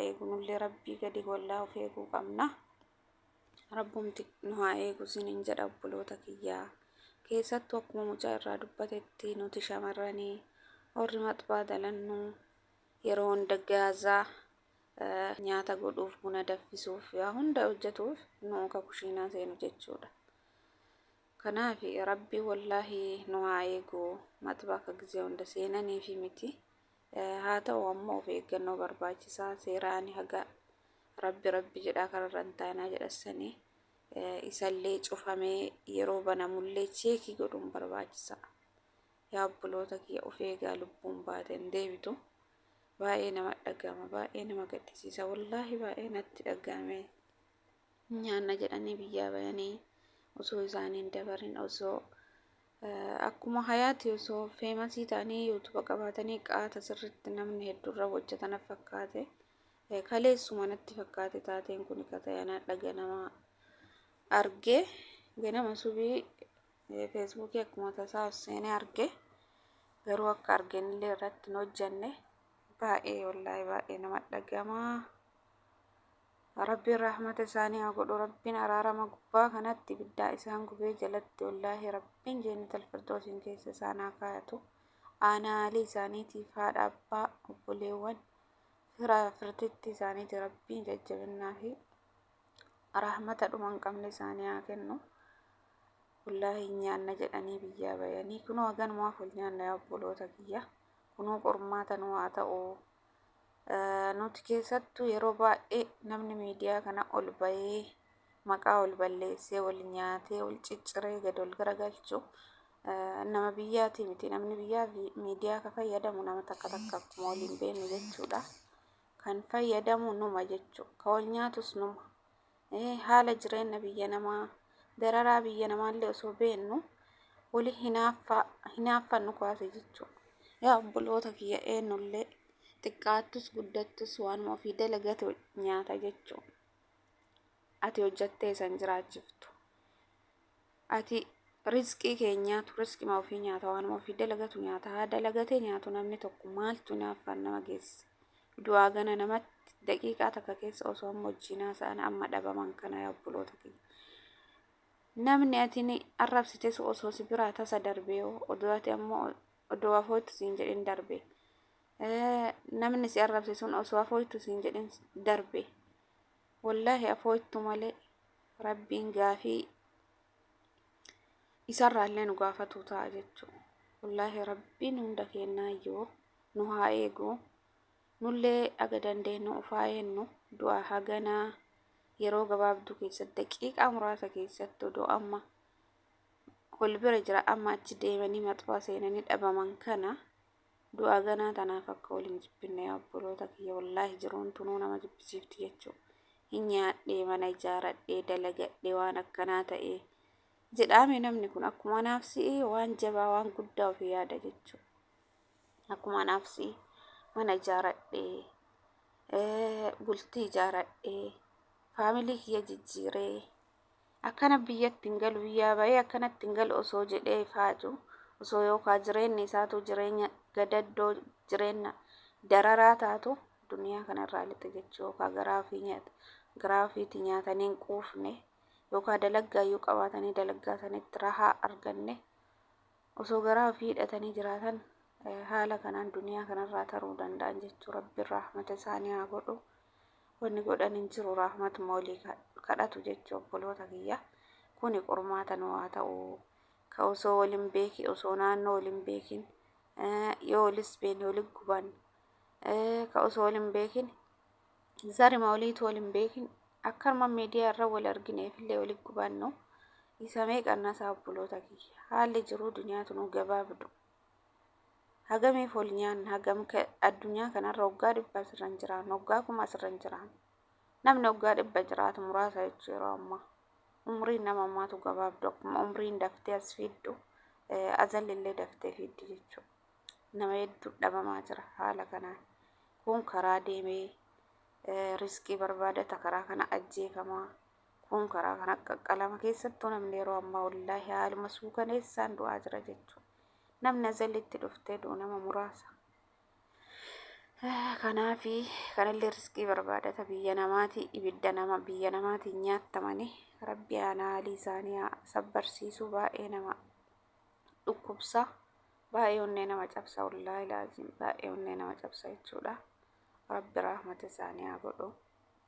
eegu nullee rabbii gadi wallaa of eeguu qabna. Rabbumti nu haa eegu isiniin jedha obboloota kiyyaa. Keessattuu akkuma mucaa irraa dubbatetti nuti shamarranii warri maxbaa dalannu yeroo hunda gaazaa nyaata godhuuf buna danfisuuf yaa hunda hojjetuuf nu ka kushiinaa seenu jechuudha. Kanaaf rabbi wallaahi nu haa eegu maxbaa ka gizee hunda seenaniifi miti. Haa ta'u ammoo of eeggannoo barbaachisaa seeraan haga rabbi rabbi jedhaa kararra hin taanaa jedhasanii isallee cufamee yeroo banamullee cheekii godhuun barbaachisa. Yaa obboloota kiyya of eegaa lubbuun baate hin deebitu. Baay'ee nama dhaga'ama baay'ee nama gaddisiisa wallaahi baay'ee natti dhaga'ame. Nyaanna jedhanii biyyaa bayanii osoo isaanii hin dabarin osoo akkuma hayaati osoo feemasii ta'anii yuutuuba qabaatanii qaata sirriitti namni hedduurra hojjetan fakkaate. Kaleessuma natti fakkaate taateen kun ka ta'e anaa ganama arge ganama subii feesbuukii akkuma tasaa ol seenee arge garuu akka argenillee irratti hin hojjenne baay'ee wallaahi baay'ee nama dhagamaa. Rabbiin rahmata isaanii haa godhu rabbiin araarama gubbaa kanatti ibiddaa isaan gubee jalatti wallaahi rabbiin jeennatal firdoosiin keessa isaan haa kaayatu. Aanaalee isaaniitiif haadha abbaa obboleewwan fira firtitti isaaniiti rabbiin jajjabinnaa fi rahmata dhuma hin qabne isaanii haa kennu. Wallaahi hin nyaanna jedhanii biyyaa bayanii kunoo haganumaaf ol nyaanna yaa obboloota kiyya. Kunoo qormaata nu haa ta'u. Nuti keessattuu yeroo baay'ee namni miidiyaa kana ol bahee maqaa ol balleessee wal nyaatee wal cicciree gad ol garagalchu nama biyyaatii miti. Namni biyyaa miidiyaa ka fayyadamu nama takka takka akkuma waliin beeknu jechuudha. Kan fayyadamu numa jechuudha. Ka wal nyaatus numa. Haala jireenya biyya namaa dararaa biyya namaallee osoo beennu wali hinaaffan nu kaase jechuudha. Yaa obboloota kiyya eenyullee xiqqaattus guddattus waanuma ofii dalagate nyaata jechuudha. Ati hojjattee isan jiraachiftu. Ati rizqii kee nyaatu rizqima ofii nyaata waanuma ofii dalagatu nyaata haa dalagatee nyaatu namni tokko maaltu hinaaffaan nama geessise. Du'aa gana namatti daqiiqaa takka keessa osoo amma wajjin haasa'an amma dhabaman kana yaa obboloota kiyya. Namni ati ni arrabsites osoo si biraa tasa darbee odoo ati ammoo odoo afooytu siin jedhin darbe. Namni si arrabse sun osoo afooytu siin jedhin darbe. Wallaahi afooytu malee rabbiin gaafii isarraallee nu gaafatu ta'a jechuudha. Wallaahi rabbiin hunda kennaayyuu nu haa eegu. Nullee aga dandeenyu of haa eennu du'a haganaa yeroo gabaabduu keessatti daqiiqaa muraasa keessatti odoo amma wal bira jira amma achi deemanii maxxaa seenanii dhabaman kana du'a ganaa tanaaf akka wal hin jibbinne yaa obboloota kiyya wallaahi jiruun tunuu nama jibbisiifti jechuudha. Hin nyaadhee mana ijaaradhee dalagadhee waan akkanaa ta'ee jedhaame namni kun akkuma anaaf si'ii waan jabaa waan guddaa ofii yaada jechuudha. Akkuma anaaf si'ii mana ijaaradhee bultii ijaaradhee faamilii kiyya jijjiiree akkana biyyatti hin galu biyyaa bahee akkanatti hin galu osoo jedhee faaju osoo yookaan jireenyi isaatu jireenya gadaddoo jireenya dararaa taatu duniyaa kanarraa lixe jechuu yookaan garaa ofii nyaata garaa ofiitti nyaatanii hin quufne yookaan dalaggaa iyyuu qabaatanii dalaggaa sanitti rahaa arganne osoo garaa ofii hidhatanii jiraatan haala kanaan duniyaa kanarraa taruu danda'an jechuu rabbiin rahmata isaanii haa godhu. Wanni godhan hin jiru rahmatuma walii kadhatu jechuu obboloota kiyya. Kuni qormaata nu haa ta'u. Ka osoo wal hin beekin osoo naannoo wal hin beekin yoo walis beekne wali guban ka osoo wal hin beekin zarima waliitu wal hin beekin akkanuma miidiyaa irra wal argineef illee wali gubannu isa meeqannasaa obboloota kiyya. Haalli jiruu duniyaatu nu gabaabdu. Hagamiif ol nyaanna hagam addunyaa kanarra waggaa 100 asirra hin jiraannu waggaa 1000 asirra hin jiraannu. Namni waggaa 100 jiraatu muraasa jechuu yeroo ammaa. Umriin nama ammaatu gabaabdu akkuma umriin daftee as fiiddu azalli daftee fiiddi jechuudha. Nama hedduu dhabamaa jira haala kanaan. Kun karaa deemee riskii barbaadata karaa kana ajjeefamaa. Kun karaa kana qaqqalama keessattuu namni yeroo ammaa wallaahi haaluma suukaneessaan du'aa jira jechuudha. Namni azallitti dhuftee du'u nama muraasa. Kanaafi kanallee riskii barbaadata biyya namaati ibidda nama biyya namaatiin nyaattamani rabbi aanaa haalii isaanii haa sabbarsiisuu baay'ee nama dhukkubsa baay'ee onnee nama cabsa wallaahi laazim baay'ee onnee nama cabsa jechuudha. Rabbi rahmata isaanii haa godhu.